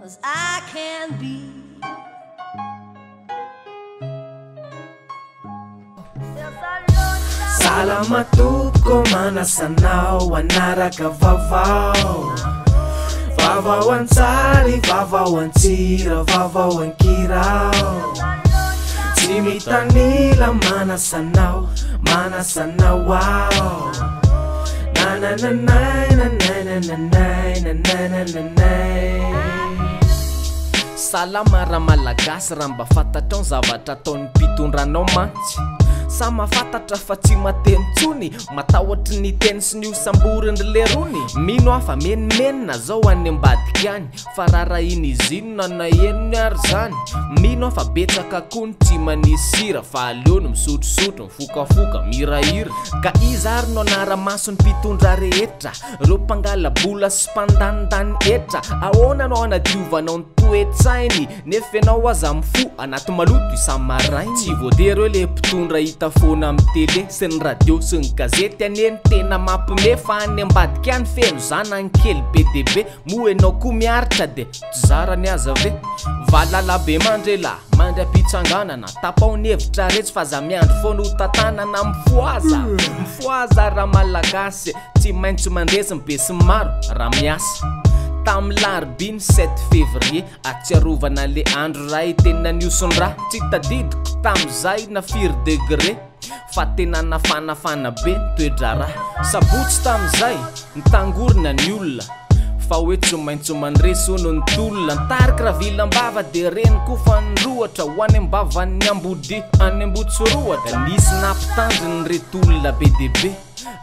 as I can be. Salama tompoko manasa anao hanaraka vaovao. Vaovao an-tsary, vaovao an-tsira, vaovao an-kira. Tsy mitanila manasa anao, manasa anao aho. Na na na na na na na na na na na na. Salama Ramalagasy raha mba fantatrao ny zavatra ataon'ny mpitondra anao mantsy. Sa mahafantatra fa tsy mateny tsony, matahotry ny teny sy ny ho samborindry lerony. Mino aho fa menomenona zao any ambadika any, fa rarahin'izy inona na henony ary zany. Mino aho fa betsaka koa ny tsy manisy sira, fa aleony misotrosotro, mifokafoka, mihirahira. Ka iza ary no anara-maso ny mpitondra rehetra, reo mpangala-bola sy mpandanindany hetra? Ahoana no anadiovanao ny toe-tsainy, nefa ianao aza mifoha anaty maloto isa-maraina? Tsy voatery hoe le mpitondra hita foana amin'ny tele sy ny radio sy ny gazety anie no tena mampime, fa any ambadika any feno zanany kely be dia be, moa ianao koa miaritra de tsy zarany aza ve? Valala be mandry elah, mandry am-pitsanganana, tapaho ny hevitra retsy fa aza miandry foana ho tantanana. Mifohaza, mifohaza Ramalagasy, tsy maintsy mandresy ny besinimaro raha miasa. Tamin'ny larobia ny 7 février, ahatsiarovana le andro ray tena nihoson-drà, tsy tadidiko tamin'izay na firy degré, fa tena nafanafana be ny toe-draharaha. Sabotsy tamin'izay, nitangorona ny olona, fa hoe tsy maintsy mandresy hono ny tolona. Nitariky ravilam-bava de reny koa fa nindrohatra ho any am-bavan'ny ambodia any Ambotsirohatra. Nisy nampitandriny reto olona be dia be,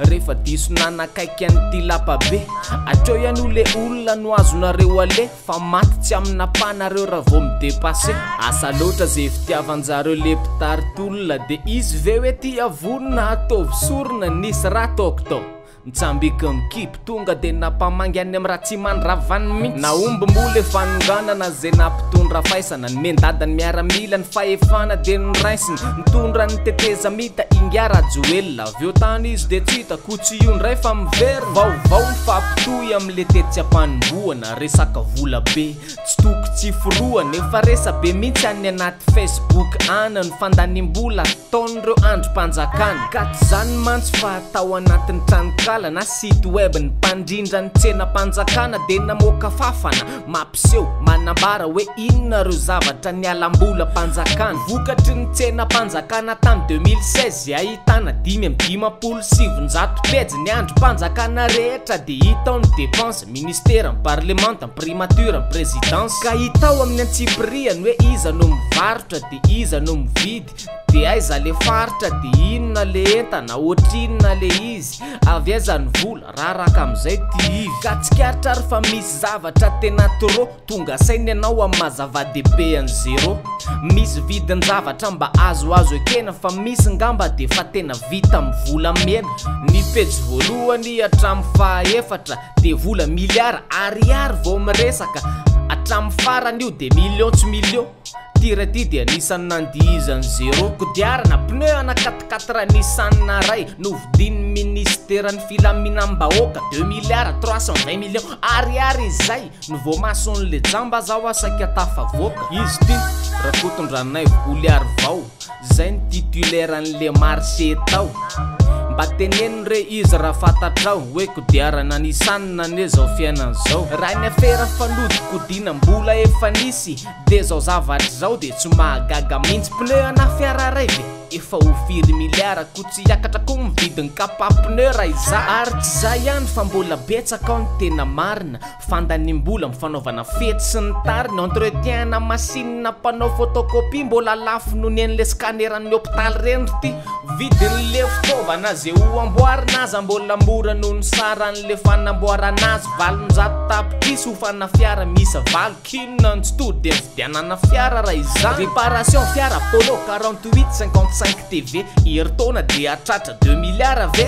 rehefa diso nanakaiky an'ity lapa be. Hatreo ihany io le olona no azonareo aleha, fa maty tsy amina mpanareo raha vao mi-dépasser. Asa loatra ze fitiavan-jareo le mpitari-tolona, de izy ve hoe tia vonona ataovy sorona. Nisy raha ataoko tao nitsambika mikipy, tonga de nampamangy any amin'ny Ratsimandravany mihitsy. Nahomby moa le fanonganana ze nampitondra faisana, nomendadany miaramila ny fahefana de noraisiny, nitondra ny tetezamita Ingahy Rajoelina. Avy eo tany izy de tsy hita ko tsy io ndray fa miverina. Vaovao mifampitohy amin'le tetsy am-panombohana, resaka vola be tsy toko tsy forohana, efa resa-be mihitsy any anaty Facebook any ny fandanim-bola ataon'ireo andrim-panjakana. Ka tsy izany mantsy fa tao anatin'ny tranonkala na site web ny mpandrindra ny tsenam-panjakana de namoaka fafana mampiseho manambara hoe inona ireo zavatra nialam-bolam-panjakana. Vokatry ny tsenam-panjakana tamin'ny 2016 ahitana 955 pejy ny andrim-panjakana rehetra de hita ao ny dépense, ministera, ny parlemanta, ny primature, ny présidence. Ka hita ao amin'ny antsipiriany hoe iza no mivarotra de iza no mividy, de aiza le faritra, de inona le entana, ohatrinona le izy, avy aiza ny vola, raraka amin'izay ty ivy. Ka tsikaritra ary fa misy zavatra tena trop, tonga saina ianao amin'ny maha zava-dehibe an'ny zéro. Misy vidin-javatra mba azoazo ekena, fa misy ngamba de fa tena vita amin'ny volamena. Ny pejy voalohany hatramin'ny fahaefatra de vola miliara ariary vao miresaka, hatramin'ny farany io de million tsy million. Ty raha ty de anisan'ny nandihizan'ny zéro. Kodiarana pneu ana 4x4 Nissan ray novidian'ny ministeran'ny filaminam-bahoaka deux milliards trois cent vingt millions ariary izay no voamason'le jamba zaho asaika tafavoaka. Izy ty Rakotondranaivo Oliarivao zay ny titulaire an'le marché tao. Mba teneno re izy raha fantatrao hoe kodiarana Nissan anie zao fiainana zao. Raha ny afera fanodikodinam-bola efa nisy de zao zavatra zao de tsy mahagaga mihitsy. Pneu ana fiara ray ve efa ho firy miliara ko tsy hiakatra koa mividiny kapa pneu raha izaho. Ary tsy zay ihany fa mbola betsaka ao ny tena marina, fandanim-bola amin'ny fanaovana fety sy ny tariny, entretien ana machine mpanao photocopie mbola lafo noho ny an'le scanner an'ny hopitaly reny ry ty. Vidin'le fitaovana ze ho amboarina aza mbola mora noho ny saran'le fanamboarana azy, 800 tapitrisa hofana fiara miisa 8, k'inona no tsy to de mividianana fiara raha izany. Réparation fiara Polo 48 55 TV herintaona de hatratra 2 milliards ve?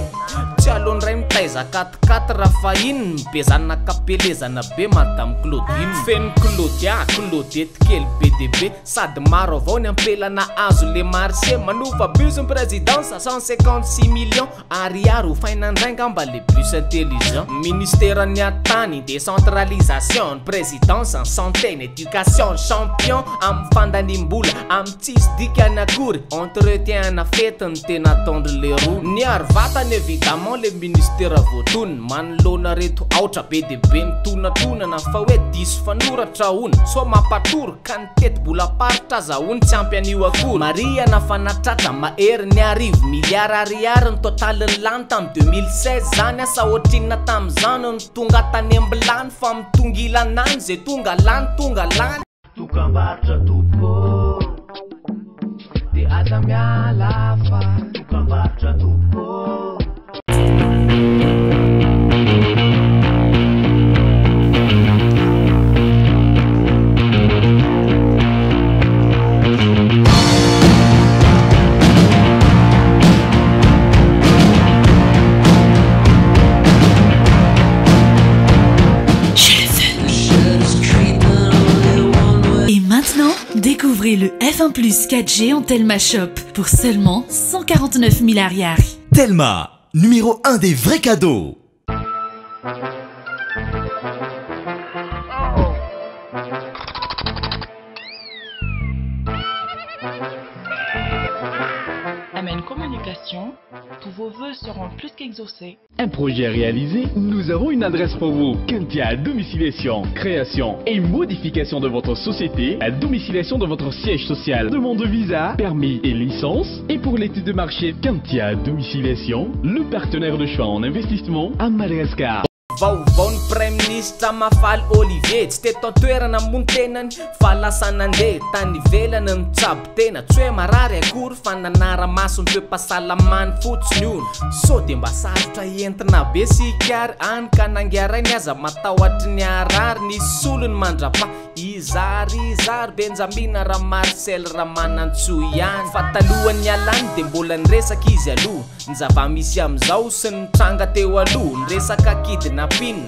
Tsy aleo ndray mitaiza quatre-quatre fa iny ny be zanaka am-pielezana be Madame Claudine. Feno Claudia, Claudette kely be dia be sady maro avao ny ampela nahazo le marché. Manofa bus ny présidence 156 millions ariary hofaina ndray ngamba le bus intelligent. Ministeran'ny atany, décentralisation, ny présidence, ny santé, ny éducation, ny champion amin'ny fandaniam-bola amin'ny tsisy dikany akory. Entretien na fety ny tena ataondry leroa. Niaro vatana évidemment le ministera voatonona manoloana reto aotra be dia be mitonatonana fa hoe diso fanoratra hono sao mampatory ka ny tetibolam-paritra aza hono tsy ampy an'io akory. Marihana fa nahatratra mahery ny arivo miliara ariary ny totalin'ny lany tamin'ny 2016 zany asa ohatrinona tamin'izany no tonga tany am-bilany fa mitongilana any zay tonga lany tonga lany. Dokambarotra tompoko de aza miala fa dokambarotra tompoko. Et maintenant, découvrez le F1 Plus 4G en Telma Shop pour seulement 149 000 ariary. Telma, numéro 1 des vrais cadeaux. Amen Communication, tous vos vœux seront plus qu'exaucés. Un projet réalisé, nous avons une adresse pour vous. Kentia Domiciliation, création et modification de votre société, la domiciliation de votre siège social, demande de visa, permis et licence. Et pour l'étude de marché, Kentia Domiciliation, le partenaire de choix en investissement à Madagascar. Vaovao ny praiminisitra Mahafaly Olivier tsy teto an-toerana moa ny tenany fa lasa nandeha tany ivelany nitsabo tena tsy hoe marary akory fa nanara-maso ny toe-pahasalamany fotsiny hono sao dia mba sarotra entina be sika ary any ka nangiarainy aza matahotry ny harary nisy solony mandrapa izary izary Benjamina Ramarcel Ramanantsoa ihany fa talohan'ny alany dia mbola niresaka izy aloha ny zava-misy amin'izao sy ny tranga teo aloha ny resaka kidnapping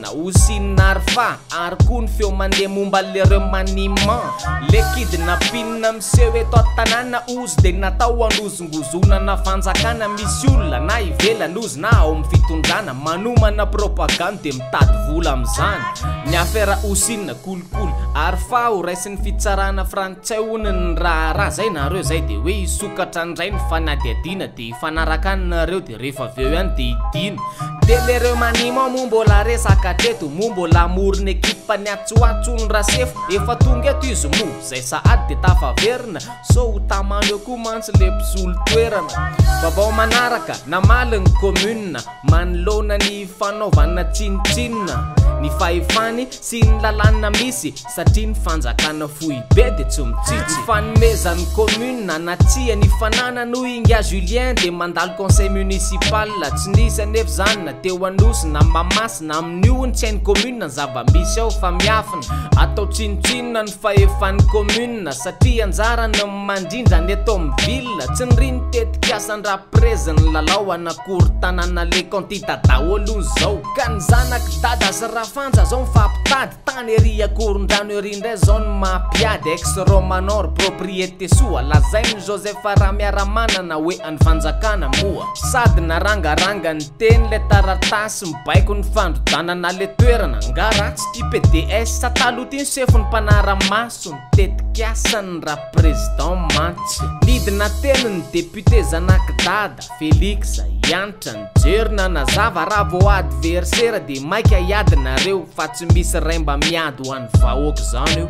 Houcine Arfa ary koa ny feo mandeha momba le remaniement le kidnapping miseho eto an-tanàna ozy dia natao hanozongozonana fanjakana misy olona na ivelany ozy na ao amin'ny fitondrana manomana propagande dia mitady vola amin'izany ny affaire Houcine kolikoly Arfa ho raisin'ny fitsarana frantsay hono ny raharaha zay nareo zay dia hoe hisokatra indray ny fanadihadiana dia hifanaraka any nareo dia rehefa avy eo ihany dia hidina dia le remaniement moa mbola resaka hatreto moa mbola hamorona ekipa ny atsoatso ny rasefo efa tonga eto izy moa zay sahady dia tafaverina so ho tamana eo koa mantsy le mpisolo toerana vaovao manaraka namaly ny commune manoloana ny fanaovana tsinontsinona ny fahefany sy ny lalàna misy satria ny fanjakana foibe dia tsy mitsitsy fanomezan'ny commune na tsia ny fananana hoy inga Julien dia mandalo conseil municipal tsy nisy anefa zany na teo Anosy na Mahamasina amin'io ny tsy hain'ny commune ny zava-misy ao fa miafina atao tsinontsinona ny fahefan'ny commune satria anjarany mandrindra ny eto amin'ny ville tsy niriny tetik'asan-draprezy ny lalao anakorontanana le kandida daholo zao ka ny zanaky dada sy rafanja zao mifampitady tany ery Akorondrano ery indray zao ny mampiady ex Romanor propriété soa lazainy Joseph Ramiaramanana hoe any fanjakana moa sady narangaranga ny teny le taratasy mibaiko ny fandrodanana le toerana nga ratsy ty PDS taloha ty ny sefony mpanara-maso ny tetikasany raha président mantsy nidina teny ny député zanaky dada Félix hianitra nijery nanazava raha vao adversaire dia maika hiadinareo fa tsy misy ray mba miady ho an'ny vahoaka zany io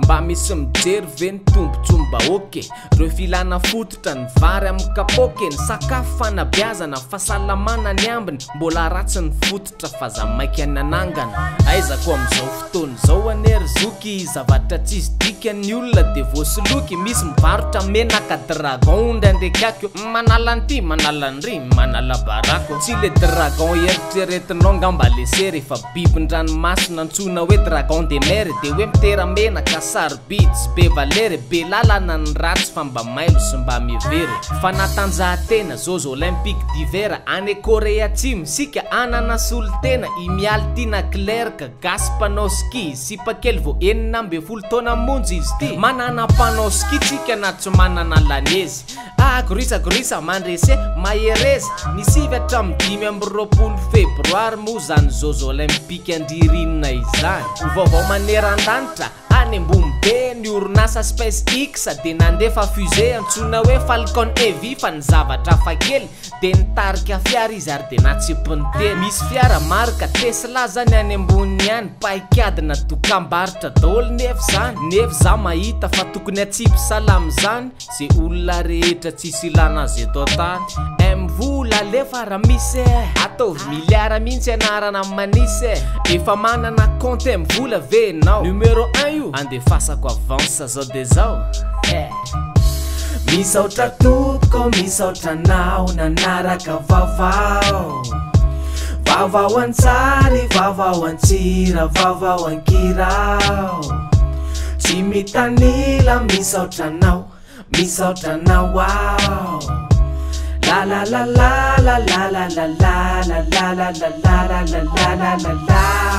mba misy mijery ve ny tombontsom-bahoaka reo filana fototra ny vary amin'ny kapoaka ny sakafo fanabeazana fahasalamana ny ambiny mbola ratsy ny fototra fa za maika nanangana aiza ko amin'izao fotoana izao ane ry zoky zavatra tsisy dika ny olona dia voasoloky misy mivarotra menaka dragon ndraindraiky ako manala an'ity manala an'ry manala barako tsy le dragon eritreretinao ngamba le sery fa bibin-dranomasina antsoina hoe dragon de mer de hoe mitera menaka sarobidy sy be valeur be lala. Ialana ny ratsy fa mba mailo sy mba mihevera Fanatanjahantena, Jeux Olympiques d'hiver any Korea Atsimo Isika hanana solontena i Mialy Tiana Clerc Gasy mpanao ski, sipa kely vao 16 taona monja izy ity Manana mpanao ski tsika na tsy manana lanezy Ah gorisa gorisa mandrese mahereza Ny 9 hatramin'ny 25 febroary moa zany Jeux Olympiques an-dririnina izany Ho vaovao maneran-danitra Any ambony be ny orinasa Space X dia nandefa fusée antsoina hoe Falcon Heavy fa ny zavatra hafakely dia nitarika fiara izy ary dia natsipiny teny. Misy fiara marika Tesla zany any ambony any, paikadina dokambarotra daholo nefa zany. Nefa za mahita fa tokony atsipy sahala amin'izany ze olona rehetra tsisy ilana azy eto an-tany. MVola alefa raha misy eh! Ataovy milliard mihitsy anarana manisy eh! Efa manana compte MVola ve enao? Numéro un io andefasako avance zao de zao eh! Misaotra tompoko misaotra anao nanaraka vaovao Vaovao an-tsary, vaovao an-tsira, vaovao an-kira Tsy mitanila misaotra anao, misaotra anao aho La la la la la la la la la la la la la la la la la la la.